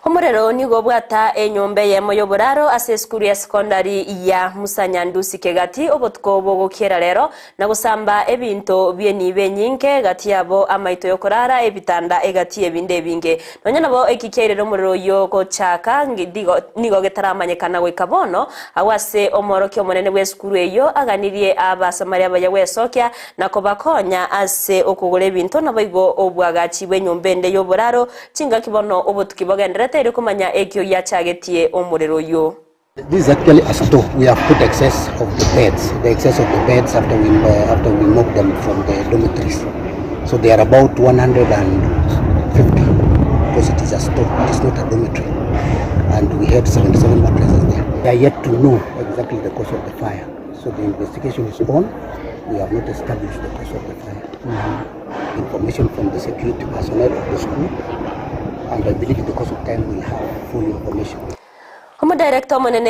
Omorero nigo obwata enyomba eyemo y'oboraro ase esukuru ya sekondari ya Musa Nyandusi Kegati obotuko bogokiera rero na gosamba ebinto bi'enibo enyinge gati yabo amaito y'okorara, ebitanda egati y'ebinde ebinge. Nonya nabo eki kiairire omorero oyio gochaka nigo getaramanyekana goika bono, agwo ase omoorokia omonene bw'esukuru eyio aganirie Abasamaria abaya gwesokia na kobakonya ase okogora ebinto naboigo obwagachi bw'enyomba ende y'oboraro Chingaki bono obotuki bogenderete erio komanya ekio giachagetie omorero oyio. This is actually a store, we have put excess of the beds, the excess of the beds after we, after we moved them from the dormitories. So they are about 150 because it is a store, it is not a dormitory. And we had 77 mattresses there. We are yet to know exactly the cause of the fire. So the investigation is on. We have not established the cause of the fire. Information from the security personnel of the school and I believe in the course of time we'll have full information. Omodirector omonene.